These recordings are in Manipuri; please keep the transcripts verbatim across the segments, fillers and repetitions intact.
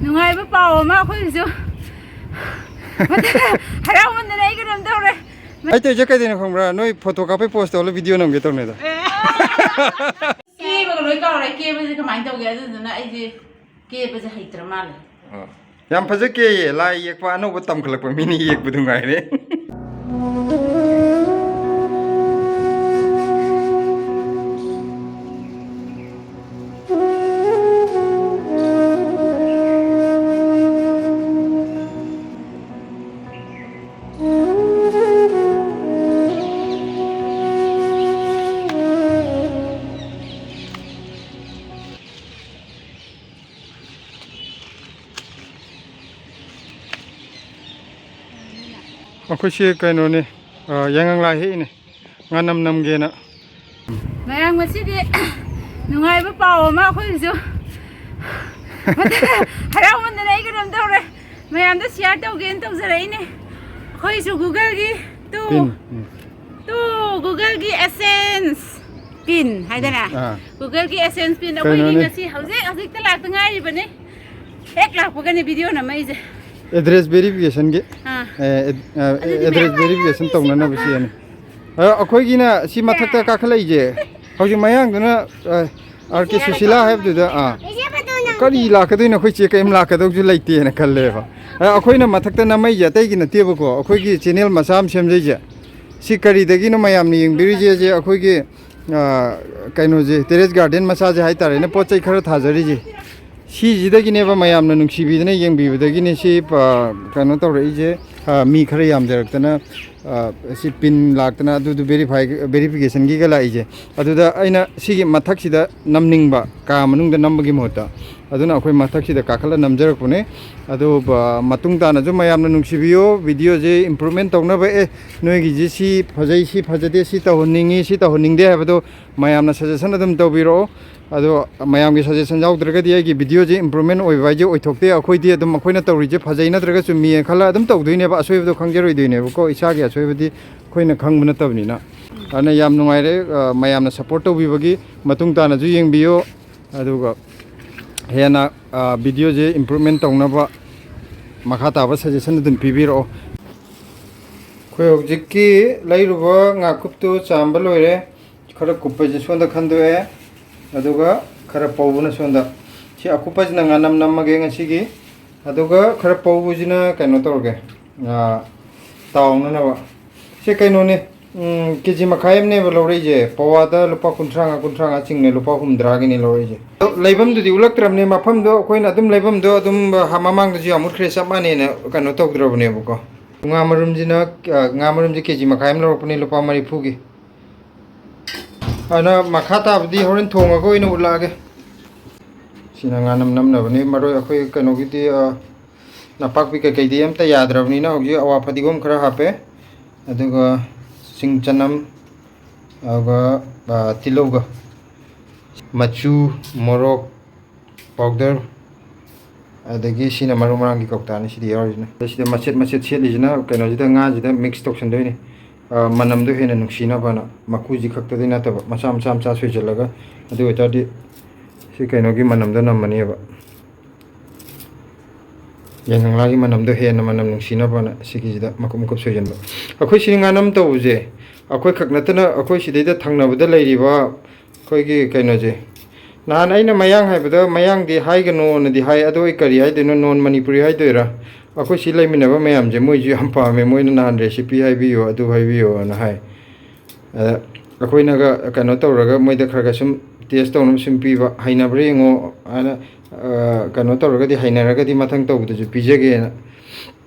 ꯅꯨꯡꯉꯥꯏꯕ ꯄꯥꯎ ꯑꯃ ꯑꯩꯈꯣꯏꯒꯤꯁꯨ꯫ ꯍꯔꯥꯎꯃꯟꯗꯅ ꯑꯩ ꯀꯩꯅꯣꯝ ꯇꯧꯔꯦ꯫ ꯑꯩ ꯇꯧꯔꯤꯁꯦ ꯀꯩꯗꯩꯅꯣ ꯈꯪꯕ꯭ꯔꯥ? ꯅꯣꯏ ꯐꯣꯇꯣ ꯀꯥꯞꯄꯩ ꯄꯣꯁ ꯇꯧꯍꯜꯂ ꯚꯤꯗꯤꯑꯣ ꯅꯝꯒꯦ ꯇꯧꯅꯤꯗ꯫ ꯀꯦꯕꯒ ꯂꯣꯏ ꯀꯥꯎꯔꯦ꯫ ꯀꯦꯕꯁꯦ ꯀꯃꯥꯏꯅ ꯇꯧꯒꯦ? ꯑꯗꯨꯗꯨꯅ ꯑꯩꯁꯦ ꯀꯦꯕꯁꯦ ꯍꯩꯇ꯭ꯔ ꯃꯥꯜꯂꯦ꯫ ꯑꯥ꯫ ꯌꯥꯝ ꯐꯖ ꯀꯦꯌꯦ꯫ ꯂꯥꯏ ꯌꯦꯛꯄ ꯑꯅꯧꯕ ꯇꯝꯈꯠꯂꯛꯄ ꯃꯤꯅ ꯌꯦꯛꯄꯗꯨ ꯉꯥꯏꯔꯦ꯫ ꯑꯩꯈꯣꯏꯁꯤ ꯀꯩꯅꯣꯅꯤ, ꯑ, ꯌꯥꯏꯉꯪ ꯂꯥꯏ ꯍꯦꯛꯏꯅꯦ, ꯉꯥꯅꯝ ꯅꯝꯒꯦꯅ꯫ ꯃꯌꯥꯝ, ꯉꯁꯤꯗꯤ ꯅꯨꯡꯉꯥꯏꯕ ꯄꯥꯎ ꯑꯃ ꯑꯩꯈꯣꯏꯒꯤꯁꯨ꯫ ꯍꯔꯥꯎꯃꯟꯗꯅ ꯑꯩ ꯀꯩꯅꯣꯝ ꯇꯧꯔꯦ꯫ ꯃꯌꯥꯝꯗ ꯁꯤꯌꯥꯔ ꯇꯧꯒꯦꯅ ꯇꯧꯖꯔꯛꯏꯅꯦ꯫ ꯑꯩꯈꯣꯏꯁꯨ ꯒꯨꯒꯜꯒꯤ ꯇꯨ, ꯄꯤꯟ, ꯎꯝ꯫ ꯇꯨ ꯒꯨꯒꯜꯒꯤ ꯑꯦꯁꯦꯟꯁ ꯄꯤꯟ ꯍꯥꯏꯗꯅ, ꯑꯥ꯫ ꯒꯨꯒꯜꯒꯤ ꯑꯦꯁꯦꯟꯁ ꯄꯤꯟ ꯑꯩꯈꯣꯏꯒꯤ ꯀꯩꯅꯣꯅꯦ꯫ ꯉꯁꯤ ꯍꯧꯖꯤꯛ ꯍꯧꯖꯤꯛꯇ ꯂꯥꯛꯇ ꯉꯥꯏꯔꯤꯕꯅꯤ꯫ ꯍꯦꯛ ꯂꯥꯛꯄꯒꯅꯦ ꯚꯤꯗꯤꯑꯣ ꯅꯝꯃꯛꯏꯁꯦ꯫ ꯑꯦꯗ꯭ꯔꯦꯁ ꯚꯦꯔꯤꯐꯤꯀꯦꯁꯟꯒꯤ, ꯑꯥ꯫ ꯑꯦ, ꯑꯦ, ꯑꯗꯨꯗꯤ ꯑꯦꯗ꯭ꯔꯦꯁ ꯃꯌꯥꯝ ꯚꯦꯔꯤꯐꯤꯀꯦꯁꯟ ꯇꯧꯅꯅꯕ ꯁꯤꯅꯤ꯫ ꯑ, ꯑꯩꯈꯣꯏꯒꯤꯅ ꯁꯤ ꯃꯊꯛꯇ ꯀꯥꯈꯠꯂꯛꯏꯁꯦ, ꯍꯧꯖꯤꯛ ꯃꯌꯥꯡꯗꯨꯅ, ꯑ, ꯑꯥꯔ ꯀꯦ ꯁꯨꯁꯤꯂꯥ ꯍꯥꯏꯕꯗꯨꯗ, ꯑꯥ, ꯀꯔꯤ ꯂꯥꯛꯀꯗꯣꯏꯅꯣ? ꯑꯩꯈꯣꯏ ꯆꯦ ꯀꯔꯤꯝ ꯂꯥꯛꯀꯗꯧꯁꯨ ꯂꯩꯇꯦꯅ ꯈꯜꯂꯦꯕ꯫ ꯑ, ꯑꯩꯈꯣꯏꯅ ꯃꯊꯛꯇ ꯅꯝꯃꯛꯏꯁꯦ ꯑꯇꯩꯒꯤ ꯅꯠꯇꯦꯕꯀꯣ, ꯑꯩꯈꯣꯏꯒꯤ ꯆꯦꯅꯦꯜ ꯃꯆꯥ ꯑꯃ ꯁꯦꯝꯖꯩꯁꯦ꯫ ꯁꯤ ꯀꯔꯤꯗꯒꯤꯅꯣ ꯃꯌꯥꯝꯅ ꯌꯦꯡꯕꯤꯔꯤꯁꯦ? ꯁꯦ ꯑꯩꯈꯣꯏꯒꯤ, ꯑ, ꯀꯩꯅꯣꯁꯦ, ꯇꯦꯔꯦꯁ ꯒꯥꯔꯗꯦꯟ ꯃꯆꯥꯁꯦ ꯍꯥꯏꯇꯥꯔꯦꯅꯦ, ꯄꯣꯠ ꯆꯩ ꯈꯔ ꯊꯥꯖꯔꯤꯁꯦ꯫ ꯁꯤꯁꯤꯗꯒꯤꯅꯦꯕ ꯃꯌꯥꯝꯅ ꯅꯨꯡꯁꯤꯕꯤꯗꯅ ꯌꯦꯡꯕꯤꯕꯗꯒꯤꯅꯦ ꯁꯤ, ꯑ, ꯀꯩꯅꯣ ꯇꯧꯔꯛꯏꯁꯦ꯫ ꯑ, ꯃꯤ ꯈꯔ ꯌꯥꯝꯖꯔꯛꯇꯅ, ꯑ, ꯁꯤ ꯄꯤꯟ ꯂꯥꯛꯇꯅ ꯑꯗꯨꯗꯨ ꯚꯦꯔꯤꯐꯥꯏ, ꯚꯦꯔꯤꯐꯤꯀꯦꯁꯟꯒꯤꯒ ꯂꯥꯛꯏꯁꯦ꯫ ꯑꯗꯨꯗ ꯑꯩꯅ ꯁꯤꯒꯤ ꯃꯊꯛꯁꯤꯗ ꯅꯝꯅꯤꯡꯕ, ꯀꯥ ꯃꯅꯨꯡꯗ ꯅꯝꯕꯒꯤ ꯃꯍꯨꯠꯇ꯫ ꯑꯗꯨꯅ ꯑꯩꯈꯣꯏ ꯃꯊꯛꯁꯤꯗ ꯀꯥꯈꯠꯂ ꯅꯝꯖꯔꯛꯄꯅꯦ꯫ ꯑꯗꯨ, ꯑ, ꯃꯇꯨꯡ ꯇꯥꯅꯁꯨ ꯃꯌꯥꯝꯅ ꯅꯨꯡꯁꯤꯕꯤꯌꯨ, ꯚꯤꯗꯤꯑꯣꯁꯦ ꯏꯝꯄ꯭ꯔꯨꯚꯃꯦꯟ ꯇꯧꯅꯕ꯫ ꯑꯦ, ꯅꯣꯏꯒꯤꯁꯤ ꯁꯤ ꯐꯖꯩ, ꯁꯤ ꯐꯖꯗꯦ, ꯁꯤ ꯇꯧꯍꯟꯅꯤꯡꯉꯤ, ꯁꯤ ꯇꯧꯍꯟꯅꯤꯡꯗꯦ ꯍꯥꯏꯕꯗꯣ ꯃꯌꯥꯝꯅ ꯁꯖꯦꯁꯟ ꯑꯗꯨꯝ ꯇꯧꯕꯤꯔꯛꯑꯣ꯫ ꯑꯗꯣ ꯃꯌꯥꯝꯒꯤ ꯁꯖꯦꯁꯟ ꯌꯥꯎꯗ꯭ꯔꯒꯗꯤ ꯑꯩꯒꯤ ꯚꯤꯗꯤꯑꯣꯁꯦ ꯏꯝꯄ꯭ꯔꯨꯚꯃꯦꯟ ꯑꯣꯏꯕ ꯍꯥꯏꯁꯦ ꯑꯣꯏꯊꯣꯛꯇꯦ꯫ ꯑꯩꯈꯣꯏꯗꯤ ꯑꯗꯨꯝ ꯑꯩꯈꯣꯏꯅ ꯇꯧꯔꯤꯁꯦ ꯐꯖꯩ ꯅꯠꯇ꯭ꯔꯒ ꯆꯨꯝꯃꯤꯅ ꯈꯜꯂ ꯑꯗꯨꯝ ꯇꯧꯗꯣꯏꯅꯦꯕ, ꯑꯁꯣꯏꯕꯗꯣ ꯈꯪꯖꯔꯣꯏꯗꯣꯏꯅꯦꯕꯀꯣ꯫ ꯏꯁꯥꯒꯤ ꯑꯁꯣꯏꯕꯗꯤ ꯑꯩꯈꯣꯏꯅ ꯈꯪꯕ ꯅꯠꯇꯕꯅꯤꯅ꯫ ꯑꯗꯨꯅ ꯌꯥꯝ ꯅꯨꯡꯉꯥꯏꯔꯦ, ꯑ, ꯃꯌꯥꯝꯅ ꯁꯞꯄꯣꯔꯠ ꯇꯧꯕꯤꯕꯒꯤ꯫ ꯃꯇꯨꯡ ꯇꯥꯅꯁꯨ ꯌꯦꯡꯕꯤꯌꯨ꯫ ꯑꯗꯨꯒ ꯍꯦꯟꯅ ꯚꯤꯗꯤꯑꯣꯁꯦ ꯏꯝꯄ꯭ꯔꯨꯚꯃꯦꯟ ꯇꯧꯅꯕ ꯃꯈꯥ ꯇꯥꯕ ꯁꯖꯦꯁꯟ ꯑꯗꯨꯝ ꯄꯤꯕꯤꯔꯛꯑꯣ꯫ ꯑꯩꯈꯣꯏ ꯍꯧꯖꯤꯛꯀꯤ ꯂꯩꯔꯨꯕ ꯉꯥꯀꯨꯞꯇꯨ ꯆꯥꯝꯕ ꯂꯣꯏꯔꯦ꯫ ꯈꯔ ꯀꯨꯞꯄꯁꯦ ꯁꯣꯝꯗ ꯈꯟꯗꯣꯛꯑꯦ, ꯑꯗꯨꯒ ꯈꯔ ꯄꯧꯕꯅ ꯁꯣꯝꯗ꯫ ꯁꯤ ꯑꯀꯨꯞꯄꯁꯤꯅ ꯉꯥꯅꯝ ꯅꯝꯃꯒꯦ ꯉꯁꯤꯒꯤ, ꯑꯗꯨꯒ ꯈꯔ ꯄꯧꯕꯁꯤꯅ ꯀꯩꯅꯣ ꯇꯧꯔꯒꯦ, ꯑꯥ, ꯇꯥꯎꯅꯅꯕ꯫ ꯁꯤ ꯀꯩꯅꯣꯅꯦ, ꯎꯝ, ꯀꯦ ꯖꯤ ꯃꯈꯥꯏ ꯑꯃꯅꯦꯕ ꯂꯧꯔꯛꯏꯁꯦ꯫ ꯄꯋꯥꯗ ꯂꯨꯄꯥ ꯀꯨꯟꯊ꯭ꯔꯥ ꯃꯉꯥ, ꯀꯨꯟꯊ꯭ꯔꯥ ꯃꯉꯥ ꯆꯤꯡꯉꯦ, ꯂꯨꯄꯥ ꯍꯨꯝꯗ꯭ꯔꯥꯒꯤꯅꯦ ꯂꯧꯔꯛꯏꯁꯦ꯫ ꯑꯗꯣ ꯂꯩꯐꯝꯗꯨꯗꯤ ꯎꯠꯂꯛꯇ꯭ꯔꯕꯅꯦ, ꯃꯐꯝꯗꯣ ꯑꯩꯈꯣꯏꯅ ꯑꯗꯨꯝ ꯂꯩꯐꯝꯗꯣ ꯑꯗꯨꯝ ꯃꯃꯥꯡꯗꯁꯨ ꯌꯥꯝ ꯎꯠꯈ꯭ꯔꯦ, ꯆꯞ ꯃꯥꯟꯅꯩꯅ ꯀꯩꯅꯣ ꯇꯧꯗ꯭ꯔꯕꯅꯦꯕꯀꯣ꯫ ꯉꯥ ꯃꯔꯨꯝꯁꯤꯅ, ꯑ, ꯉꯥ ꯃꯔꯨꯝꯁꯦ ꯀꯦ ꯖꯤ ꯃꯈꯥꯏ ꯑꯃ ꯂꯧꯔꯛꯄꯅꯦ, ꯂꯨꯄꯥ ꯃꯔꯤꯐꯨꯒꯤ꯫ ꯑꯗꯨꯅ ꯃꯈꯥ ꯇꯥꯕꯗꯤ ꯍꯣꯔꯦꯟ ꯊꯣꯡꯉꯒ ꯑꯣꯏꯅ ꯎꯠꯂꯛꯑꯒꯦ꯫ ꯁꯤꯅ ꯉꯥꯅꯝ ꯅꯝꯅꯕꯅꯤ꯫ ꯃꯔꯣꯏ ꯑꯩꯈꯣꯏ ꯀꯩꯅꯣꯒꯤꯗꯤ, ꯑ, ꯅꯄꯥꯛꯄꯤ ꯀꯩꯀꯩꯗꯤ ꯑꯝꯇ ꯌꯥꯗ꯭ꯔꯕꯅꯤꯅ ꯍꯧꯖꯤꯛ ꯑꯋꯥ ꯐꯗꯤꯒꯣꯝ ꯈꯔ ꯍꯥꯞꯄꯦ, ꯑꯗꯨꯒ ꯆꯤꯡ ꯆꯅꯝ, ꯑꯗꯨꯒ, ꯑ, ꯇꯤꯜꯍꯧꯒ, ꯃꯆꯨ, ꯃꯣꯔꯣꯛ ꯄꯥꯎꯗꯔ, ꯑꯗꯒꯤ ꯁꯤꯅ ꯃꯔꯨ ꯃꯔꯥꯡꯒꯤ ꯀꯧꯇꯥꯅꯤ ꯁꯤꯗ ꯌꯥꯎꯔꯤꯁꯤꯅ꯫ ꯁꯤꯗ ꯃꯆꯦꯠ ꯃꯆꯦꯠ ꯁꯦꯠꯂꯤꯁꯤꯅ ꯀꯩꯅꯣꯁꯤꯗ, ꯉꯥꯁꯤꯗ ꯃꯤꯛꯁ ꯇꯧꯁꯟꯗꯣꯏꯅꯤ꯫ ꯑ, ꯃꯅꯝꯗꯣ ꯍꯦꯟꯅ ꯅꯨꯡꯁꯤꯅꯕꯅ ꯃꯀꯨꯁꯤ ꯈꯛꯇꯗꯤ ꯅꯠꯇꯕ, ꯃꯆꯥ ꯃꯆꯥ ꯃꯆꯥ ꯁꯣꯏꯁꯤꯜꯂꯒ, ꯑꯗꯨ ꯑꯣꯏꯇꯥꯔꯗꯤ ꯁꯤ ꯀꯩꯅꯣꯒꯤ ꯃꯅꯝꯗꯣ ꯅꯝꯃꯅꯦꯕ꯫ ꯌꯥꯏꯉꯪꯂꯥꯒꯤ ꯃꯅꯝꯗꯣ ꯍꯦꯟꯅ ꯃꯅꯝ ꯅꯨꯡꯁꯤꯅꯕꯅ ꯁꯤꯒꯤꯁꯤꯗ ꯃꯀꯨꯞ ꯃꯀꯨꯞ ꯁꯣꯏꯁꯤꯟꯕ꯫ ꯑꯩꯈꯣꯏ ꯁꯤꯗ ꯉꯥꯅꯝ ꯇꯧꯕꯁꯦ, ꯑꯩꯈꯣꯏ ꯈꯛ ꯅꯠꯇꯅ ꯑꯩꯈꯣꯏ ꯁꯤꯗꯩꯗ ꯊꯪꯅꯕꯗ ꯂꯩꯔꯤꯕ ꯑꯩꯈꯣꯏꯒꯤ ꯀꯩꯅꯣꯁꯦ, ꯅꯍꯥꯟ ꯑꯩꯅ ꯃꯌꯥꯡ ꯍꯥꯏꯕꯗ, ꯃꯌꯥꯡꯗꯤ ꯍꯥꯏꯒꯅꯣꯅꯗꯤ ꯍꯥꯏ, ꯑꯗꯣ ꯑꯩ ꯀꯔꯤ ꯍꯥꯏꯗꯣꯏꯅꯣ, ꯅꯣꯟ ꯃꯅꯤꯄꯨꯔꯤ ꯍꯥꯏꯗꯣꯏꯔꯥ? ꯑꯩꯈꯣꯏ ꯁꯤ ꯂꯩꯃꯤꯟꯅꯕ ꯃꯌꯥꯝꯁꯦ ꯃꯣꯏꯁꯨ ꯌꯥꯝ ꯄꯥꯝꯃꯦ, ꯃꯣꯏꯅ ꯅꯍꯥꯟ ꯔꯦꯁꯤꯄꯤ ꯍꯥꯏꯕꯤꯌꯣ, ꯑꯗꯨ ꯍꯥꯏꯕꯤꯌꯣꯅ ꯍꯥꯏ꯫ ꯑꯗ ꯑꯩꯈꯣꯏꯅꯒ ꯀꯩꯅꯣ ꯇꯧꯔꯒ ꯃꯣꯏꯗ ꯈꯔ ꯈꯔ ꯁꯨꯝ ꯇꯦꯁ ꯇꯧꯅꯕ ꯁꯨꯝ ꯄꯤꯕ, ꯍꯩꯅꯕ꯭ꯔꯥ ꯌꯦꯡꯉꯣ ꯍꯥꯏꯅ, ꯑ, ꯀꯩꯅꯣ ꯇꯧꯔꯒꯗꯤ, ꯍꯩꯅꯔꯒꯗꯤ ꯃꯊꯪ ꯇꯧꯕꯗꯁꯨ ꯄꯤꯖꯒꯦꯅ꯫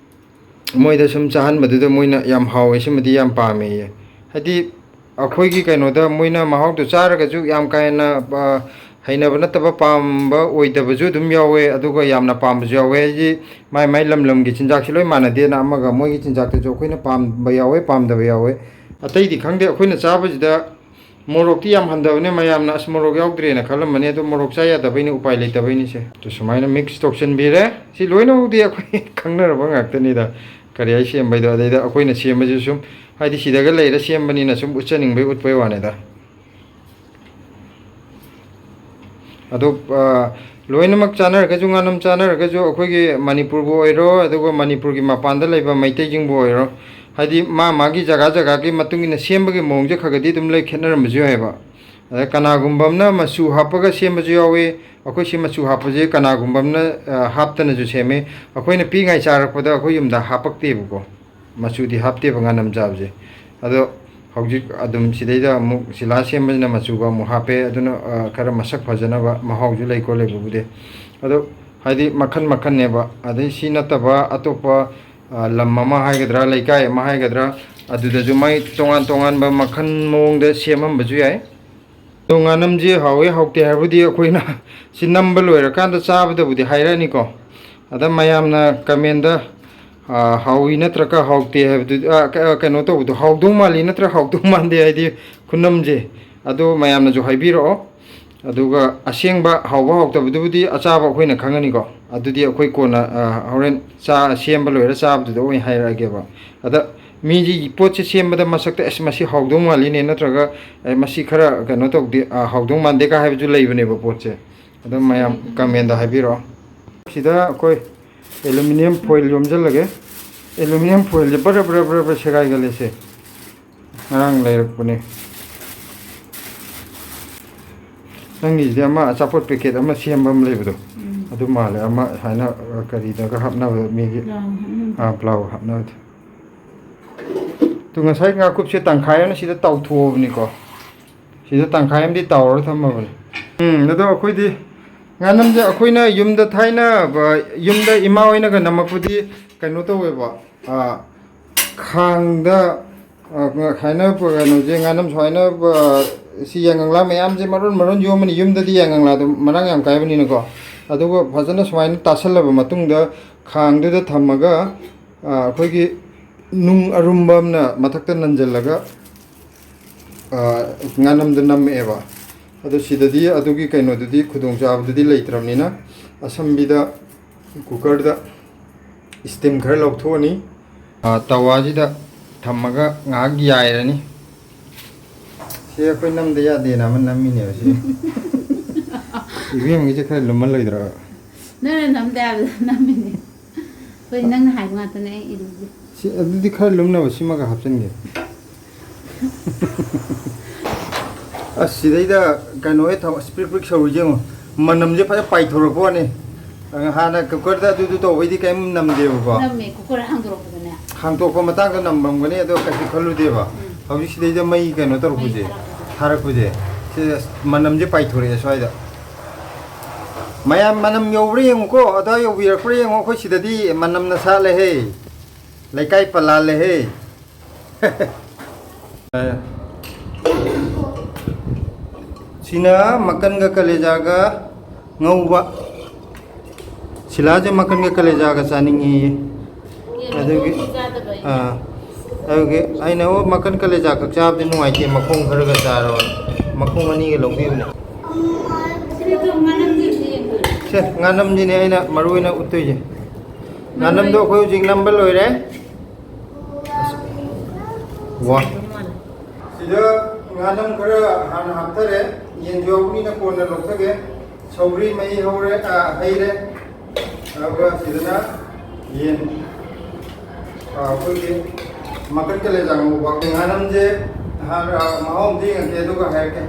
ꯃꯣꯏꯗ ꯁꯨꯝ ꯆꯥꯍꯟꯕꯗꯨꯗ ꯃꯣꯏꯅ ꯌꯥꯝ ꯍꯥꯎꯋꯦ, ꯁꯤꯃꯗꯤ ꯌꯥꯝ ꯄꯥꯝꯃꯦꯌꯦ꯫ ꯍꯥꯏꯗꯤ ꯑꯩꯈꯣꯏꯒꯤ ꯀꯩꯅꯣꯗ ꯃꯣꯏꯅ ꯃꯍꯥꯎꯗꯣ ꯆꯥꯔꯒꯁꯨ ꯌꯥꯝ ꯀꯥ ꯍꯦꯟꯅ, ꯑ, ꯍꯩꯅꯕ ꯅꯠꯇꯕ, ꯄꯥꯝꯕ ꯑꯣꯏꯗꯕꯁꯨ ꯑꯗꯨꯝ ꯌꯥꯎꯋꯦ, ꯑꯗꯨꯒ ꯌꯥꯝꯅ ꯄꯥꯝꯕꯁꯨ ꯌꯥꯎꯋꯦ꯫ ꯍꯥꯏꯗꯤ ꯃꯥꯏ ꯃꯥꯏ ꯂꯝ ꯂꯝꯒꯤ ꯆꯤꯟꯖꯥꯛꯁꯦ ꯂꯣꯏ ꯃꯥꯟꯅꯗꯦꯅ, ꯑꯃꯒ ꯃꯣꯏꯒꯤ ꯆꯤꯟꯖꯥꯛꯇꯁꯨ ꯑꯩꯈꯣꯏꯅ ꯄꯥꯝꯕ ꯌꯥꯎꯋꯦ, ꯄꯥꯝꯗꯕ ꯌꯥꯎꯋꯦ꯫ ꯑꯇꯩꯗꯤ ꯈꯪꯗꯦ, ꯑꯩꯈꯣꯏꯅ ꯆꯥꯕꯁꯤꯗ ꯃꯣꯔꯣꯛꯇꯤ ꯌꯥꯝ ꯍꯟꯊꯕꯅꯦ, ꯃꯌꯥꯝꯅ "ꯑꯁ, ꯃꯣꯔꯣꯛ ꯌꯥꯎꯗ꯭ꯔꯦꯅ" ꯈꯜꯂꯝꯃꯅꯤ, ꯑꯗꯣ ꯃꯣꯔꯣꯛ ꯆꯥ ꯌꯥꯗꯕꯩꯅꯦ, ꯎꯄꯥꯏ ꯂꯩꯇꯕꯩꯅꯤꯁꯦ꯫ ꯑꯗꯨ ꯁꯨꯃꯥꯏꯅ ꯃꯤꯛꯁ ꯇꯧꯁꯟꯕꯤꯔꯦ꯫ ꯁꯤ ꯂꯣꯏꯅꯃꯛꯗꯤ ꯑꯩꯈꯣꯏ ꯈꯪꯅꯔꯕ ꯉꯥꯛꯇꯅꯤꯗ, ꯀꯔꯤ ꯍꯥꯏ ꯁꯦꯝꯕꯩꯗꯣ꯫ ꯑꯗꯩꯗ ꯑꯩꯈꯣꯏꯅ ꯁꯦꯝꯕꯁꯤꯁꯨ ꯁꯨꯝ, ꯍꯥꯏꯗꯤ ꯁꯤꯗꯒ ꯂꯩꯔ ꯁꯦꯝꯕꯅꯤꯅ ꯁꯨꯝ ꯎꯠꯆꯅꯤꯡꯕꯩ ꯎꯠꯄꯩ ꯋꯥꯅꯤꯗ꯫ ꯑꯗꯣ, ꯑ, ꯂꯣꯏꯅꯃꯛ ꯆꯥꯅꯔꯒꯁꯨ, ꯉꯥꯅꯝ ꯆꯥꯅꯔꯒꯁꯨ, ꯑꯩꯈꯣꯏꯒꯤ ꯃꯅꯤꯄꯨꯔꯕꯨ ꯑꯣꯏꯔꯣ, ꯑꯗꯨꯒ ꯃꯅꯤꯄꯨꯔꯒꯤ ꯃꯄꯥꯟꯗ ꯂꯩꯕ ꯃꯩꯇꯩꯁꯤꯡꯕꯨ ꯑꯣꯏꯔꯣ, ꯍꯥꯏꯗꯤ ꯃꯥ ꯃꯥꯒꯤ ꯖꯒꯥ ꯖꯒꯥꯒꯤ ꯃꯇꯨꯡ ꯏꯟꯅ ꯁꯦꯝꯕꯒꯤ ꯃꯑꯣꯡꯁꯦ ꯈꯔ ꯈꯔꯗꯤ ꯑꯗꯨꯝ ꯂꯣꯏ ꯈꯦꯠꯅꯔꯝꯕꯁꯨ ꯌꯥꯏꯑꯕ꯫ ꯑꯗ ꯀꯅꯥꯒꯨꯝꯕ ꯑꯃꯅ ꯃꯆꯨ ꯍꯥꯞꯄꯒ ꯁꯦꯝꯕꯁꯨ ꯌꯥꯎꯋꯤ꯫ ꯑꯩꯈꯣꯏ ꯁꯤ ꯃꯆꯨ ꯍꯥꯞꯄꯁꯦ ꯀꯅꯥꯒꯨꯝꯕ ꯑꯃꯅ, ꯑ, ꯍꯥꯞꯇꯅꯁꯨ ꯁꯦꯝꯃꯤ꯫ ꯑꯩꯈꯣꯏꯅ ꯄꯤꯛꯏꯉꯩ ꯆꯥꯔꯛꯄꯗ ꯑꯩꯈꯣꯏ ꯌꯨꯝꯗ ꯍꯥꯞꯄꯛꯇꯦꯕꯀꯣ, ꯃꯆꯨꯗꯤ ꯍꯥꯞꯇꯦꯕ ꯉꯥꯅꯝ ꯆꯥꯕꯁꯦ꯫ ꯑꯗꯣ ꯍꯧꯖꯤꯛ ꯑꯗꯨꯝ ꯁꯤꯗꯩꯗ ꯑꯃꯨꯛ ꯁꯤꯂꯥ ꯁꯦꯝꯕꯁꯤꯅ ꯃꯆꯨꯒ ꯑꯃꯨꯛ ꯍꯥꯞꯄꯦ, ꯑꯗꯨꯅ, ꯑ, ꯈꯔ ꯃꯁꯛ ꯐꯖꯅꯕ ꯃꯍꯥꯎꯁꯨ ꯂꯩꯀꯣ ꯂꯩꯕꯕꯨꯗꯤ꯫ ꯑꯗꯣ ꯍꯥꯏꯗꯤ ꯃꯈꯟ ꯃꯈꯟꯅꯦꯕ꯫ ꯑꯗꯩ ꯁꯤ ꯅꯠꯇꯕ ꯑꯇꯣꯞꯄ, ꯑ, ꯂꯝ ꯑꯃ ꯍꯥꯏꯒꯗ꯭ꯔꯥ, ꯂꯩꯀꯥꯏ ꯑꯃ ꯍꯥꯏꯒꯗ꯭ꯔꯥ, ꯑꯗꯨꯗꯁꯨ ꯃꯥꯏ ꯇꯣꯉꯥꯟ ꯇꯣꯉꯥꯟꯕ ꯃꯈꯜ ꯃꯑꯣꯡꯗ ꯁꯦꯝꯃꯝꯕꯁꯨ ꯌꯥꯏ꯫ ꯑꯗꯣ ꯉꯥꯅꯝꯁꯦ ꯍꯥꯎꯋꯤ ꯍꯥꯎꯇꯦ ꯍꯥꯏꯕꯗꯤ ꯑꯩꯈꯣꯏꯅ ꯁꯤ ꯅꯝꯕ ꯂꯣꯏꯔꯀꯥꯟꯗ ꯆꯥꯕꯗꯕꯨꯗꯤ ꯍꯥꯏꯔꯛꯑꯅꯤꯀꯣ꯫ ꯑꯗ ꯃꯌꯥꯝꯅ ꯀꯃꯦꯟꯗ, ꯑ, ꯍꯥꯎꯏ ꯅꯠꯇ꯭ꯔꯒ ꯍꯥꯎꯇꯦ ꯍꯥꯏꯕꯗꯨ, ꯑ, ꯀ-, ꯀꯩꯅꯣ ꯇꯧꯕꯗꯣ, ꯍꯥꯎꯗꯧ ꯃꯥꯜꯂꯤ ꯅꯠꯇ꯭ꯔꯒ ꯍꯥꯎꯗꯧ ꯃꯥꯟꯗꯦ ꯍꯥꯏꯗꯤ ꯈꯨꯅꯝꯁꯦ, ꯑꯗꯣ ꯃꯌꯥꯝꯅꯁꯨ ꯍꯥꯏꯕꯤꯔꯛꯑꯣ꯫ ꯑꯗꯨꯒ ꯑꯁꯦꯡꯕ ꯍꯥꯎꯕ ꯍꯥꯎꯇꯕꯗꯨꯕꯨꯗꯤ ꯑꯆꯥꯕ ꯑꯩꯈꯣꯏꯅ ꯈꯪꯉꯅꯤꯀꯣ꯫ ꯑꯗꯨꯗꯤ ꯑꯩꯈꯣꯏ ꯀꯣꯟꯅ, ꯑ, ꯍꯣꯔꯦꯟ ꯆꯥ ꯁꯦꯝꯕ ꯂꯣꯏꯔ ꯆꯥꯕꯗꯨꯗ ꯑꯣꯏꯅ ꯍꯥꯏꯔꯛꯑꯒꯦꯕ꯫ ꯑꯗ ꯃꯤꯒꯤ ꯄꯣꯠꯁꯦ ꯁꯦꯝꯕꯗ ꯃꯁꯛꯇ, "ꯑꯁ, ꯃꯁꯤ ꯍꯥꯎꯗꯧ ꯃꯥꯜꯂꯤꯅꯦ", ꯅꯠꯇ꯭ꯔꯒ, "ꯑꯦ, ꯃꯁꯤ ꯈꯔ ꯀꯩꯅꯣ ꯇꯧꯗꯦ, ꯑ, ꯍꯥꯎꯗꯧ ꯃꯥꯟꯗꯦ"ꯀ ꯍꯥꯏꯕꯁꯨ ꯂꯩꯕꯅꯦꯕ ꯄꯣꯠꯁꯦ꯫ ꯑꯗꯨꯝ ꯃꯌꯥꯝ ꯀꯃꯦꯟꯗ ꯍꯥꯏꯕꯤꯔꯛꯑꯣ꯫ ꯁꯤꯗ ꯑꯩꯈꯣꯏ ꯑꯦꯂꯨꯃꯤꯅꯤꯌꯝ ꯐꯣꯏꯜ ꯌꯣꯝꯁꯤꯜꯂꯒꯦ꯫ ꯑꯦꯂꯨꯃꯤꯅꯤꯌꯝ ꯐꯣꯏꯜꯁꯦ ꯕꯔ ꯕꯔ ꯕꯔ ꯕꯔ ꯁꯦꯒꯥꯏꯒꯜꯂꯦꯁꯦ꯫ ꯉꯔꯥꯡ ꯂꯩꯔꯛꯄꯅꯦ꯫ ꯅꯪꯒꯤꯁꯤꯗꯤ ꯑꯃ ꯑꯆꯥꯄꯣꯠ ꯄꯦꯀꯦꯠ ꯑꯃ ꯁꯦꯝꯕ ꯑꯃ ꯂꯩꯕꯗꯣ꯫ ꯎꯝ꯫ ꯑꯗꯨ ꯃꯥꯜꯂꯦ꯫ ꯑꯃ ꯁꯨꯃꯥꯏꯅ, ꯑ, ꯀꯔꯤꯗꯒ ꯍꯥꯞꯅꯕ ꯃꯤꯒꯤ, ꯄ꯭ꯂꯥꯎ ꯍꯥꯞꯅꯕꯗꯣ꯫ ꯑꯥ, ꯄ꯭ꯂꯥꯎ ꯍꯥꯞꯅꯕꯗꯣ꯫ ꯑꯗꯨ ꯉꯁꯥꯏ ꯉꯥꯀꯨꯞꯁꯦ ꯇꯪꯈꯥꯏ ꯑꯃꯅ ꯁꯤꯗ ꯇꯥꯎꯊꯣꯛꯑꯕꯅꯤꯀꯣ꯫ ꯁꯤꯗ ꯇꯪꯈꯥꯏ ꯑꯃꯗꯤ ꯇꯥꯎꯔꯒ ꯊꯝꯃꯕꯅꯤ꯫ ꯎꯝ, ꯑꯗꯣ ꯑꯩꯈꯣꯏꯗꯤ ꯉꯥꯅꯝꯁꯦ ꯑꯩꯈꯣꯏꯅ ꯌꯨꯝꯗ ꯊꯥꯏꯅ, ꯑ, ꯌꯨꯝꯗ ꯏꯃꯥ ꯍꯣꯏꯅꯒ ꯅꯝꯃꯛꯄꯗꯤ ꯀꯩꯅꯣ ꯇꯧꯋꯦꯕ, ꯑ, ꯈꯥꯡꯗ, ꯑ, ꯁꯨꯃꯥꯏꯅ ꯀꯩꯅꯣꯁꯦ, ꯉꯥꯅꯝ ꯁꯨꯃꯥꯏꯅ, ꯑ, ꯁꯤ ꯌꯥꯏꯉꯪꯂꯥ ꯃꯌꯥꯝꯁꯦ ꯃꯔꯣꯟ ꯃꯔꯣꯟ ꯌꯣꯝꯃꯅꯤ꯫ ꯌꯨꯝꯗꯗꯤ ꯌꯥꯏꯉꯪꯂꯥꯗꯣ ꯃꯔꯥꯡ ꯌꯥꯝ ꯀꯥꯏꯕꯅꯤꯅꯀꯣ꯫ ꯑꯗꯨꯒ ꯐꯖꯅ ꯁꯨꯃꯥꯏꯅ ꯇꯥꯁꯜꯂꯕ ꯃꯇꯨꯡꯗ ꯈꯥꯡꯗꯨꯗ ꯊꯝꯃꯒ, ꯑ, ꯑꯩꯈꯣꯏꯒꯤ ꯅꯨꯡ ꯑꯔꯨꯝꯕ ꯑꯃꯅ ꯃꯊꯛꯇ ꯅꯟꯁꯤꯜꯂꯒ, ꯑ, ꯉꯥꯅꯝꯗ ꯅꯝꯃꯛꯑꯦꯕ꯫ ꯑꯗꯣ ꯁꯤꯗꯗꯤ ꯑꯗꯨꯒꯤ ꯀꯩꯅꯣꯗꯨꯗꯤ, ꯈꯨꯗꯣꯡꯆꯥꯕꯗꯨꯗꯤ ꯂꯩꯇ꯭ꯔꯕꯅꯤꯅ, ꯑꯁꯝꯕꯤꯗ ꯀꯨꯀꯔꯗ ꯏꯁꯇꯤꯝ ꯈꯔ ꯂꯧꯊꯣꯛꯑꯅꯤ꯫ ꯑ, ꯇꯋꯥꯁꯤꯗ ꯊꯝꯃꯒ ꯉꯥꯏꯍꯥꯛ ꯌꯥꯏꯔꯅꯤ꯫ ꯁꯤ ꯑꯩꯈꯣꯏ ꯅꯝꯗ ꯌꯥꯗꯦꯅ ꯑꯃ ꯅꯝꯃꯤꯅꯦꯕ ꯁꯤ꯫ ꯏꯕꯦꯝꯒꯤꯁꯦ ꯈꯔ ꯂꯨꯝꯃꯜꯂꯣꯏꯗ꯭ꯔꯣ? ꯅꯪꯅ ꯅꯝꯗꯦ ꯍꯥꯏꯕꯗ ꯅꯝꯃꯤꯅꯦ꯫ ꯑꯩꯈꯣꯏ ꯅꯪꯅ ꯍꯥꯏꯕ ꯉꯥꯛꯇꯅꯦ ꯑꯩ ꯏꯜꯂꯤꯁꯦ꯫ ꯁꯤ, ꯑꯗꯨꯗꯤ ꯈꯔ ꯂꯨꯝꯅꯕ ꯁꯤꯃꯒ ꯍꯥꯞꯆꯤꯟꯒꯦ꯫ ꯑꯁ, ꯁꯤꯗꯩꯗ ꯀꯩꯅꯣ ꯍꯦꯛ ꯊꯝ-, ꯑꯁ, ꯄ꯭ꯔꯤꯛ ꯄ꯭ꯔꯤꯛ ꯁꯧꯔꯤꯁꯦ ꯌꯦꯡꯉꯣ꯫ ꯃꯅꯝꯁꯦ ꯐꯖꯅ ꯄꯥꯏꯊꯣꯔꯛꯄ ꯋꯥꯅꯤ꯫ ꯍꯥꯟꯅ ꯀꯨꯀꯔꯗ ꯑꯗꯨꯗꯨ ꯇꯧꯕꯩꯗꯤ ꯀꯩꯝ ꯅꯝꯗꯦꯕꯀꯣ꯫ ꯅꯝꯃꯦ, ꯀꯨꯀꯔ ꯍꯥꯡꯗꯣꯔꯛꯄꯗꯅꯦ꯫ ꯍꯥꯡꯗꯣꯛꯄ ꯃꯇꯥꯡꯗ ꯅꯝꯃꯝꯒꯅꯤ, ꯑꯗꯣ ꯀꯩꯁꯨ ꯈꯜꯂꯨꯗꯦꯕ꯫ ꯎꯝ꯫ ꯍꯧꯖꯤꯛ ꯁꯤꯗꯩꯗ ꯃꯩ ꯀꯩꯅꯣ ꯇꯧꯔꯛꯄꯁꯦ, ꯃꯩ ꯊꯥꯔꯛꯄꯁꯦ꯫ ꯊꯥꯔꯛꯄꯁꯦ꯫ ꯁꯤ, ꯑꯁ, ꯃꯅꯝꯁꯦ ꯄꯥꯏꯊꯣꯔꯛꯑꯦ ꯁ꯭ꯋꯥꯏꯗ꯫ ꯃꯌꯥꯝ ꯃꯅꯝ ꯌꯧꯕ꯭ꯔꯥ ꯌꯦꯡꯉꯨꯀꯣ, ꯑꯗꯥ ꯌꯧꯕꯤꯔꯛꯄ꯭ꯔꯥ ꯌꯦꯡꯉꯣ, ꯑꯩꯈꯣꯏ ꯁꯤꯗꯗꯤ ꯃꯅꯝꯅ ꯁꯥꯠꯂꯦꯍꯦ, ꯂꯩꯀꯥꯏ ꯄꯜꯂꯥꯜꯂꯦꯍꯦ꯫ ꯁꯤꯅ ꯃꯀꯟꯒ ꯀꯂꯦꯖꯥꯒ ꯉꯧꯕ꯫ ꯁꯤꯂꯥꯁꯦ ꯃꯀꯟꯒ ꯀꯂꯦꯖꯥꯒ ꯆꯥꯅꯤꯡꯉꯦꯌꯦ꯫ ꯑꯗꯨꯒꯤ, ꯑꯥ, ꯑꯗꯨꯒꯤ ꯑꯩꯅ, "ꯑꯣ, ꯃꯀꯟ ꯀꯂꯦꯖꯥ ꯈꯛ ꯆꯥꯕꯗꯤ ꯅꯨꯡꯉꯥꯏꯇꯦ, ꯃꯈꯣꯡ ꯈꯔꯒ ꯆꯥꯔꯣ"꯫ ꯃꯈꯣꯡ ꯑꯅꯤꯒ ꯂꯧꯕꯤꯕꯅꯦ꯫ ꯁꯦ, ꯉꯥꯅꯝꯁꯤꯅꯦ ꯑꯩꯅ ꯃꯔꯨ ꯑꯣꯏꯅ ꯎꯠꯇꯣꯏꯁꯦ꯫ ꯉꯥꯅꯝꯗꯣ ꯑꯩꯈꯣꯏ ꯍꯧꯖꯤꯛ ꯅꯝꯕ ꯂꯣꯏꯔꯦ꯫ ꯋꯥ꯫ ꯁꯤꯗ ꯉꯥꯅꯝ ꯈꯔ ꯍꯥꯟꯅ ꯍꯥꯞꯊꯔꯦ, ꯌꯦꯟꯁꯨ ꯌꯥꯎꯕꯅꯤꯅ ꯀꯣꯟꯅ ꯂꯧꯊꯒꯦ꯫ ꯁꯧꯒ꯭ꯔꯤ ꯃꯍꯤ ꯍꯧꯔꯦ, ꯑ, ꯍꯩꯔꯦ꯫ ꯑꯗꯨꯒ ꯁꯤꯗꯅ ꯌꯦꯟ, ꯑ, ꯑꯩꯈꯣꯏꯒꯤ ꯃꯀꯟ ꯀꯂꯦꯖꯥ ꯉꯧꯕ꯫ ꯉꯥꯅꯝꯁꯦ ꯍꯥꯟꯅ ꯃꯍꯥꯎ ꯑꯝꯇ ꯌꯦꯡꯉꯛꯀꯦ, ꯑꯗꯨꯒ ꯍꯥꯏꯔꯛꯀꯦ꯫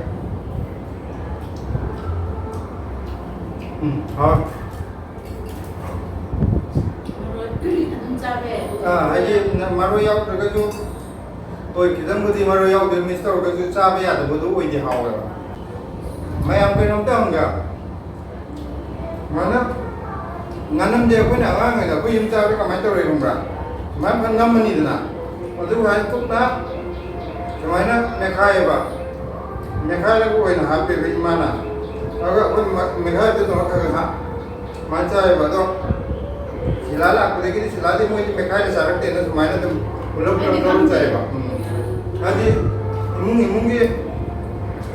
ꯎꯝ, ꯍꯥꯎꯔꯦ꯫ ꯃꯔꯣꯏ ꯑꯗꯨꯝ ꯆꯥꯕ ꯌꯥꯏ꯫ ꯑꯥ, ꯍꯥꯏꯗꯤ ꯅ-, ꯃꯔꯣꯏ ꯌꯥꯎꯗ꯭ꯔꯒꯁꯨ, ꯍꯣꯏ, ꯈꯤꯇꯪꯕꯨꯗꯤ ꯃꯔꯣꯏ ꯌꯥꯎꯗꯦ, ꯃꯤꯁ ꯇꯧꯔꯒꯁꯨ ꯆꯥꯕ ꯌꯥꯗꯕꯗꯣ ꯑꯣꯏꯗꯦ, ꯍꯥꯎꯋꯦꯕ꯫ ꯃꯌꯥꯝ ꯀꯩꯅꯣꯝꯇ ꯍꯪꯒꯦ? ꯁꯨꯃꯥꯏꯅ ꯉꯥꯅꯝꯁꯦ ꯑꯩꯈꯣꯏꯅ ꯑꯉꯥꯡ ꯑꯣꯏꯔꯤꯉꯩꯗ ꯑꯩꯈꯣꯏ ꯌꯨꯝ ꯆꯥꯕꯗ ꯀꯃꯥꯏꯅ ꯇꯧꯔꯦ ꯈꯪꯕ꯭ꯔꯥ? ꯁꯨꯃꯥꯏꯅ ꯐꯖꯅ ꯅꯝꯃꯅꯤꯗꯅ, ꯑꯗꯨꯒ ꯍꯥꯏꯗꯤ ꯀꯨꯞꯅ ꯁꯨꯃꯥꯏꯅ ꯃꯦꯠꯈꯥꯏꯌꯦꯕ, ꯃꯦꯠꯈꯥꯏꯔꯒ ꯑꯣꯏꯅ ꯍꯥꯞꯄꯦꯕ ꯏꯃꯥꯅ꯫ ꯑꯗꯨꯒ ꯑꯩꯈꯣꯏ ꯃ-, ꯃꯦꯠꯈꯥꯏꯕꯗꯨ ꯇꯧꯔꯒ ꯈꯔ ꯈꯔ ꯍꯥꯞ-, ꯁꯨꯃꯥꯏꯅ ꯆꯥꯏꯌꯦꯕ꯫ ꯑꯗꯣ ꯁꯤꯂꯥ ꯂꯥꯛꯄꯗꯒꯤꯗꯤ ꯁꯤꯂꯥꯗꯤ ꯃꯣꯏꯗꯤ ꯃꯦꯠꯈꯥꯏꯔ ꯆꯥꯔꯛꯇꯦꯅ ꯁꯨꯃꯥꯏꯅ ꯑꯗꯨꯝ ꯄꯨꯂꯞ ꯄꯨꯂꯞ ꯍꯥꯏꯗꯤ ꯂꯧꯔ ꯈꯪꯗꯦ꯫ ꯆꯥꯏꯌꯦꯕ꯫ ꯎꯝ꯫ ꯍꯥꯏꯗꯤ ꯏꯃꯨꯡ ꯏꯃꯨꯡꯒꯤ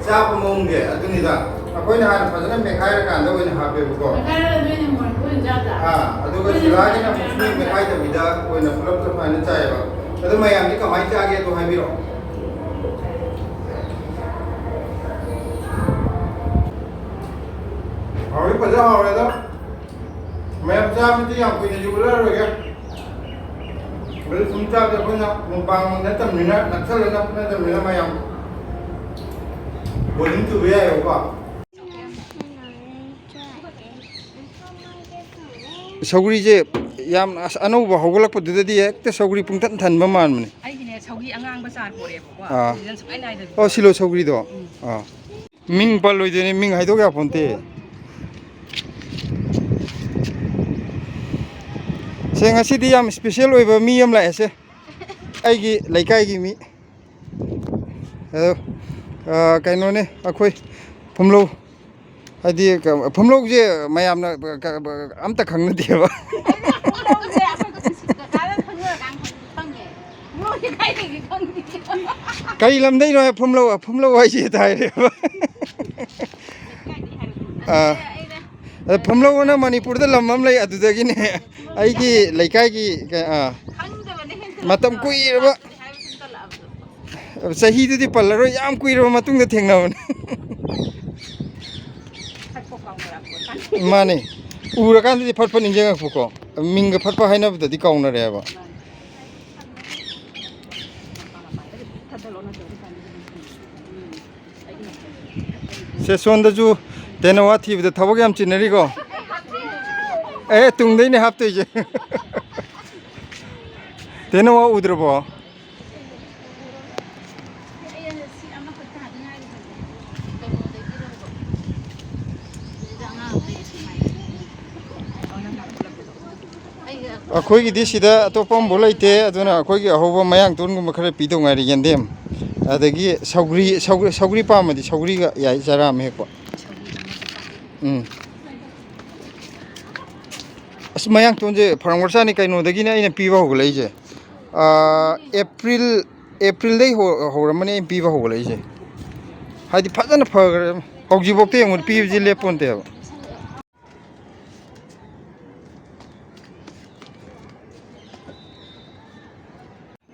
ꯆꯥꯕ ꯃꯑꯣꯡꯁꯦ ꯑꯗꯨꯅꯤꯗ꯫ ꯑꯩꯈꯣꯏꯅ ꯍꯥꯟꯅ ꯐꯖꯅ ꯃꯦꯠꯈꯥꯏꯔꯀꯥꯟꯗ ꯑꯣꯏꯅ ꯍꯥꯞꯄꯦꯕꯀꯣ꯫ ꯃꯦꯠꯈꯥꯏꯔꯒ ꯅꯣꯏꯅ ꯃꯣꯔꯣꯛ ꯑꯣꯏꯅ ꯆꯥꯗ꯭ꯔꯥ? ꯑꯥ, ꯑꯗꯨꯒ ꯑꯩꯈꯣꯏꯅ ꯁꯤꯂꯥꯒꯤꯅ ꯃꯌꯥꯝ ꯑꯃꯨꯛ ꯁꯨꯡꯃꯦꯠ ꯃꯌꯥꯝ ꯃꯦꯠꯈꯥꯏꯗꯕꯤꯗ ꯑꯣꯏꯅ ꯄꯨꯂꯞ ꯁꯨꯃꯥꯏꯅ ꯆꯥꯏꯌꯦꯕ꯫ ꯑꯗꯣ ꯃꯌꯥꯝꯗꯤ ꯀꯃꯥꯏꯅ ꯆꯥꯒꯦ ꯑꯗꯣ ꯍꯥꯏꯕꯤꯔꯛꯑꯣ꯫ ꯍꯥꯎꯔꯦ, ꯐꯖ ꯍꯥꯎꯔꯦ ꯑꯗꯣ꯫ ꯃꯌꯥꯝ ꯆꯥꯕꯗꯤ ꯌꯥꯝ ꯀꯨꯏꯅ ꯌꯣꯜꯂꯔꯣꯏꯒꯦ꯫ ꯍꯧꯖꯤꯛ ꯁꯨꯝ ꯆꯥꯕꯗ ꯑꯩꯈꯣꯏꯅ ꯃꯨꯛꯕꯥꯡ ꯅꯠꯇꯕꯅꯤꯅ, ꯅꯛꯁꯜꯂ ꯅꯛꯅꯗꯕꯅꯤꯅ ꯃꯌꯥꯝ ꯕꯣꯔꯤꯡ ꯆꯨꯕ ꯌꯥꯏꯑꯕꯀꯣ꯫ ꯁꯧꯒ꯭ꯔꯤꯁꯦ ꯌꯥꯝ ꯑꯁ ꯑꯅꯧꯕ ꯍꯧꯒꯠꯂꯛꯄꯗꯨꯗꯗꯤ ꯍꯦꯛꯇ ꯁꯧꯒ꯭ꯔꯤ ꯄꯨꯡꯊꯟ ꯊꯟꯕ ꯃꯥꯟꯕꯅꯦ꯫ ꯑꯩꯒꯤꯅꯦ ꯁꯧꯒ꯭ꯔꯤ ꯑꯉꯥꯡꯕ ꯆꯥꯔ ꯄꯣꯔꯛꯑꯦꯕꯀꯣ꯫ ꯑꯥ꯫ Season ꯁꯨꯡꯅꯥꯏ ꯅꯥꯏꯗꯕꯤꯗ꯫ ꯑꯣ, ꯁꯤꯂꯣ ꯁꯧꯒ꯭ꯔꯤꯗꯣ? ꯎꯝ꯫ ꯑꯥ꯫ ꯃꯤꯡ ꯄꯜꯂꯣꯏꯗꯣꯏꯅꯦ, ꯃꯤꯡ ꯍꯥꯏꯗꯣꯛ ꯌꯥꯄꯣꯟꯇꯦ꯫ ꯁꯦ, ꯉꯁꯤꯗꯤ ꯌꯥꯝ special ꯑꯣꯏꯕ ꯃꯤ ꯑꯃ ꯂꯥꯛꯑꯦꯁꯦ, ꯑꯩꯒꯤ ꯂꯩꯀꯥꯏꯒꯤ ꯃꯤ꯫ ꯑꯗꯣ, ꯑ, ꯀꯩꯅꯣꯅꯦ, ꯑꯩꯈꯣꯏ ꯐꯨꯝꯂꯧ, ꯍꯥꯏꯗꯤ, ꯀ-, ꯐꯨꯝꯂꯧꯁꯦ ꯃꯌꯥꯝꯅ ꯀ-, ꯀ-, ꯑꯝꯇ ꯈꯪꯅꯗꯦꯕ꯫ ꯐꯨꯝꯂꯧꯁꯦ ꯑꯩꯈꯣꯏ ꯀꯀꯥꯗ ꯈꯪꯅꯔꯀꯥꯟꯗ ꯈꯪꯉꯦ꯫ ꯐꯨꯝꯂꯧꯁꯦ ꯀꯥꯏꯗꯒꯤ ꯈꯪꯉꯤ? ꯀꯔꯤ ꯂꯝꯗꯩꯅꯣ ꯍꯥꯏ, ꯐꯨꯝꯂꯧ, ꯐꯨꯝꯂꯧ ꯍꯥꯏꯁꯦ ꯍꯥꯏꯔꯦꯕ꯫ ꯂꯩꯀꯥꯏꯗꯤ ꯍꯥꯏꯔꯛꯄ꯫ ꯑꯥ꯫ ꯑꯗ ꯐꯨꯝꯂꯧ ꯑꯅ ꯃꯅꯤꯄꯨꯔꯗ ꯂꯝ ꯑꯃ ꯂꯩ, ꯑꯗꯨꯗꯒꯤꯅꯦ ꯑꯩꯒꯤ ꯂꯩꯀꯥꯏꯒꯤ ꯀ-, ꯑꯥ, ꯈꯪꯗꯕꯅ ꯍꯦꯟꯖꯜꯂꯛꯄꯗꯣ꯫ ꯃꯇꯝ ꯀꯨꯏꯔꯕ꯫ ꯍꯥꯏꯕ ꯁꯨꯝ ꯇꯜꯂꯛꯑꯕꯗꯣ꯫ ꯆꯍꯤꯗꯨꯗꯤ ꯄꯜꯂꯔꯣꯏ, ꯌꯥꯝ ꯀꯨꯏꯔꯕ ꯃꯇꯨꯡꯗ ꯊꯦꯡꯅꯕꯅꯦ꯫ ꯐꯠ ꯐꯠ ꯀꯥꯎꯅꯔꯛꯄ꯫ ꯃꯥꯅꯦ꯫ ꯎꯔꯀꯥꯟꯗꯗꯤ ꯐꯠ ꯐꯠ ꯅꯤꯡꯁꯤꯡꯉꯛꯄꯀꯣ꯫ ꯃꯤꯡꯒ ꯐꯠ ꯐꯠ ꯍꯥꯏꯅꯕꯗꯗꯤ ꯀꯥꯎꯅꯔꯦꯕ꯫ ꯃꯥꯅꯦ꯫ ꯁꯦ, ꯁꯣꯝꯗꯁꯨ ꯇꯦꯅꯋꯥ ꯊꯤꯕꯗ ꯊꯕꯛ ꯌꯥꯝ ꯆꯤꯟꯅꯔꯤꯀꯣ꯫ ꯑꯦ, ꯇꯨꯡꯗꯩꯅꯦ ꯍꯥꯞꯇꯣꯏꯁꯦ꯫ ꯇꯦꯅꯋꯥ ꯎꯗ꯭ꯔꯕꯣ? ꯑꯩꯈꯣꯏꯒꯤꯗꯤ ꯁꯤꯗ ꯑꯇꯣꯞꯄ ꯑꯃꯐꯥꯎ ꯂꯩꯇꯦ, ꯑꯗꯨꯅ ꯑꯩꯈꯣꯏꯒꯤ ꯑꯍꯧꯕ ꯃꯌꯥꯡꯇꯣꯟꯒꯨꯝꯕ ꯈꯔ ꯄꯤꯗꯧ ꯉꯥꯏꯔꯦ, ꯌꯦꯟꯗꯦꯝ꯫ ꯑꯗꯒꯤ ꯁꯧꯒ꯭ꯔꯤ, ꯁꯧꯒ꯭ꯔꯤ, ꯁꯧꯒ꯭ꯔꯤ ꯄꯥꯝꯃꯗꯤ ꯁꯧꯒ꯭ꯔꯤꯒ ꯌꯥꯏ, ꯆꯔꯥ ꯑꯃ ꯍꯦꯛꯄ꯫ ꯎꯝ꯫ ꯑꯁ, ꯃꯌꯥꯡꯇꯣꯟꯁꯦ ꯐꯔꯝꯒ꯭ꯔꯖꯥꯠꯅꯤ, ꯀꯩꯅꯣꯗꯒꯤꯅꯦ ꯑꯩꯅ ꯄꯤꯕ ꯍꯧꯒꯠꯂꯛꯏꯁꯦ꯫ ꯑꯥ, ꯑꯦꯄ꯭ꯔꯤꯜ, ꯑꯦꯄ꯭ꯔꯤꯜꯗꯩ ꯍꯧ-, ꯍꯧꯔꯝꯃꯅꯤ ꯑꯩꯅ ꯄꯤꯕ ꯍꯧꯒꯠꯂꯛꯏꯁꯦ꯫ ꯍꯥꯏꯗꯤ ꯐꯖꯅ ꯐꯈ꯭ꯔꯦ꯫ ꯍꯧꯖꯤꯛꯐꯥꯎꯗ ꯌꯦꯡꯉꯨ, ꯄꯤꯕꯁꯤ ꯂꯦꯞꯄꯣꯟꯇꯦꯕ꯫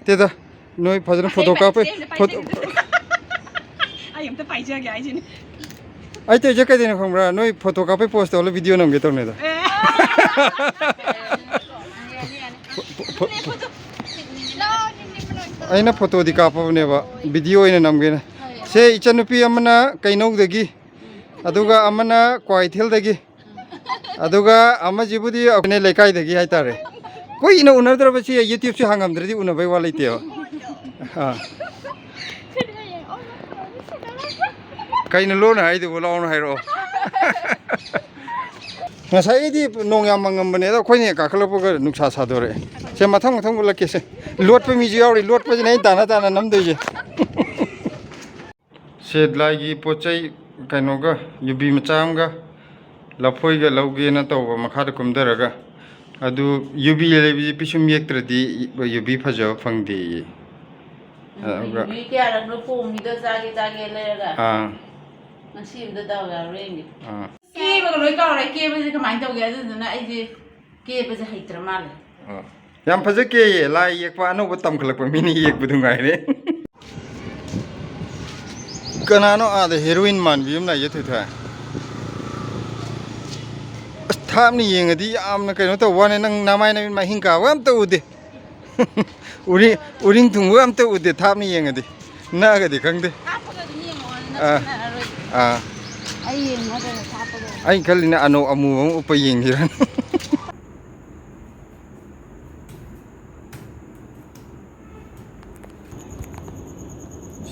ꯇꯦꯗ, ꯅꯣꯏ ꯐꯖꯅ ꯐꯣꯇꯣ ꯀꯥꯞꯄꯩ꯫ ꯐꯣꯇꯣ꯫ ꯑꯩ ꯑꯝꯇ ꯄꯥꯏꯖꯒꯦ ꯍꯥꯏꯁꯤꯅꯦ꯫ ꯑꯩ ꯇꯧꯔꯤꯁꯦ ꯀꯩꯗꯩꯅꯣ ꯈꯪꯕ꯭ꯔꯥ? ꯅꯣꯏ ꯐꯣꯇꯣ ꯀꯥꯞꯄꯩ ꯄꯣꯁ ꯇꯧꯍꯜꯂ ꯚꯤꯗꯤꯑꯣ ꯅꯝꯒꯦ ꯇꯧꯅꯦꯗ꯫ ꯐꯣ-, ꯐꯣ-, ꯐꯣ-, ꯑꯩꯅ ꯐꯣꯇꯣꯗꯤ ꯀꯥꯞꯄꯕꯅꯦꯕ, ꯚꯤꯗꯤꯑꯣ ꯑꯣꯏꯅ ꯅꯝꯒꯦꯅ꯫ ꯁꯦ, ꯏꯆꯟꯅꯨꯄꯤ ꯑꯃꯅ ꯀꯩꯅꯧꯗꯒꯤ, ꯑꯗꯨꯒ ꯑꯃꯅ ꯀ꯭ꯋꯥꯏꯊꯦꯜꯗꯒꯤ, ꯑꯗꯨꯒ ꯑꯃꯁꯤꯕꯨꯗꯤ ꯑꯩꯈꯣꯏꯅ ꯂꯩꯀꯥꯏꯗꯒꯤ ꯍꯥꯏꯇꯥꯔꯦ꯫ ꯀꯨꯏꯅ ꯎꯅꯗ꯭ꯔꯕꯁꯤ, YouTubeꯁꯤ ꯍꯥꯡꯉꯝꯗ꯭ꯔꯗꯤ ꯎꯅꯕꯩ ꯋꯥ ꯂꯩꯇꯦꯕ꯫ ꯑꯥ꯫ ꯀꯩꯅꯣ ꯂꯣꯟꯅ ꯍꯥꯏꯗꯨꯕꯨ? ꯂꯥꯎꯅ ꯍꯥꯏꯔꯛꯑꯣ꯫ ꯉꯁꯥꯏꯒꯤꯗꯤ ꯅꯣꯡ ꯌꯥꯝ ꯃꯪꯉꯝꯕꯅꯦ, ꯑꯗꯣ ꯑꯩꯈꯣꯏꯅ ꯍꯦꯛ ꯀꯥꯈꯠꯂꯛꯄꯒ ꯅꯨꯡꯁꯥ ꯁꯥꯗꯣꯔꯛꯑꯦ꯫ ꯁꯦ, ꯃꯊꯪ ꯃꯊꯪ ꯎꯠꯂꯛꯀꯦꯁꯦ꯫ ꯂꯣꯠꯄ ꯃꯤꯁꯨ ꯌꯥꯎꯔꯤ, ꯂꯣꯠꯄꯁꯤꯅ ꯑꯩꯅ ꯇꯥꯅ ꯇꯥꯅ ꯅꯝꯗꯣꯏꯁꯦ꯫ ꯁꯦ, ꯂꯥꯏꯒꯤ ꯄꯣꯠ ꯆꯩ ꯀꯩꯅꯣꯒ, ꯌꯨꯕꯤ ꯃꯆꯥ ꯑꯃꯒ ꯂꯐꯣꯏꯒ ꯂꯧꯒꯦꯅ ꯇꯧꯕ, ꯃꯈꯥꯗ ꯀꯨꯝꯊꯔꯒ꯫ ꯑꯗꯨ ꯌꯨꯕꯤ ꯂꯩꯕꯁꯤ ꯄꯤꯁꯨꯝ ꯌꯦꯛꯇ꯭ꯔꯗꯤ ꯌꯨꯕꯤ ꯐꯖꯕ ꯐꯪꯗꯦꯌꯦ꯫ ꯎꯝ, ꯑꯗꯨꯒ ꯌꯨꯕꯤ ꯀꯌꯥꯔꯛꯅꯣ ꯈꯣꯡꯉꯤꯗꯣ, ꯆꯥꯒꯦ ꯆꯥꯒꯦ ꯂꯩꯔꯒ? ꯑꯥ꯫ ꯉꯁꯤ ꯑꯝꯇ ꯗꯥꯎ ꯌꯥꯕ꯭ꯔꯥ ꯌꯦꯡꯒꯦ꯫ ꯑꯥ꯫ ꯀꯦꯕꯒ ꯂꯣꯏ ꯀꯥꯎꯔꯦ꯫ ꯀꯦꯕꯁꯦ ꯀꯃꯥꯏꯅ ꯇꯧꯒꯦ? ꯑꯗꯨꯗꯨꯅ ꯑꯩꯁꯦ ꯀꯦꯕꯁꯦ ꯍꯩꯇ꯭ꯔ ꯃꯥꯜꯂꯦ꯫ ꯑꯥ꯫ ꯌꯥꯝ ꯐꯖ ꯀꯦꯌꯦ꯫ ꯂꯥꯏ ꯌꯦꯛꯄ ꯑꯅꯧꯕ ꯇꯝꯈꯠꯂꯛꯄ ꯃꯤꯅ ꯌꯦꯛꯄꯗꯨ ꯉꯥꯏꯔꯦ꯫ ꯀꯅꯥꯅꯣ ꯑꯥꯗ ꯍꯦꯔꯣꯏꯟ ꯃꯥꯟꯕꯤ ꯑꯃ ꯂꯥꯛꯏꯁꯦ, ꯊꯣꯏꯊꯣꯏ? ꯑꯁ, ꯊꯥꯞꯅ ꯌꯦꯡꯉꯗꯤ ꯌꯥꯝꯅ ꯀꯩꯅꯣ ꯇꯧꯕ ꯋꯥꯅꯤ, ꯅꯪ ꯅꯃꯥꯏ ꯅꯃꯤꯠ ꯃꯍꯤꯡ ꯀꯥꯕ ꯑꯝꯇ ꯎꯗꯦ꯫ ꯎꯔꯤ-, ꯎꯔꯤꯡ ꯊꯨꯡꯕ ꯑꯝꯇ ꯎꯗꯦ, ꯊꯥꯞꯅ ꯌꯦꯡꯉꯗꯤ꯫ ꯅꯛꯑꯒꯗꯤ ꯈꯪꯗꯦ꯫ ꯍꯥꯞꯄꯒ ꯑꯗꯨꯝ ꯌꯦꯡꯉꯣ, ꯑꯥ꯫ ꯅꯛꯁꯤꯟꯅꯔꯔꯣꯏ꯫ ꯑꯥ꯫ ꯑꯩ ꯌꯦꯡꯉꯣ, ꯀꯩꯅꯣ ꯍꯥꯞꯄꯒ꯫ ꯑꯩ ꯈꯜꯂꯤꯅ ꯑꯅꯧ ꯑꯃꯨꯕ ꯑꯃ ꯎꯞꯄ ꯌꯦꯡꯁꯤꯔ꯫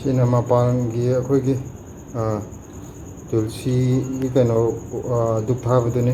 ꯁꯤꯅ ꯃꯄꯥꯟꯒꯤ ꯑꯩꯈꯣꯏꯒꯤ, ꯑ, ꯇꯨꯜꯁꯤꯒꯤ ꯀꯩꯅꯣ, ꯑ, ꯙꯨꯞ ꯊꯥꯕꯗꯨꯅꯤ꯫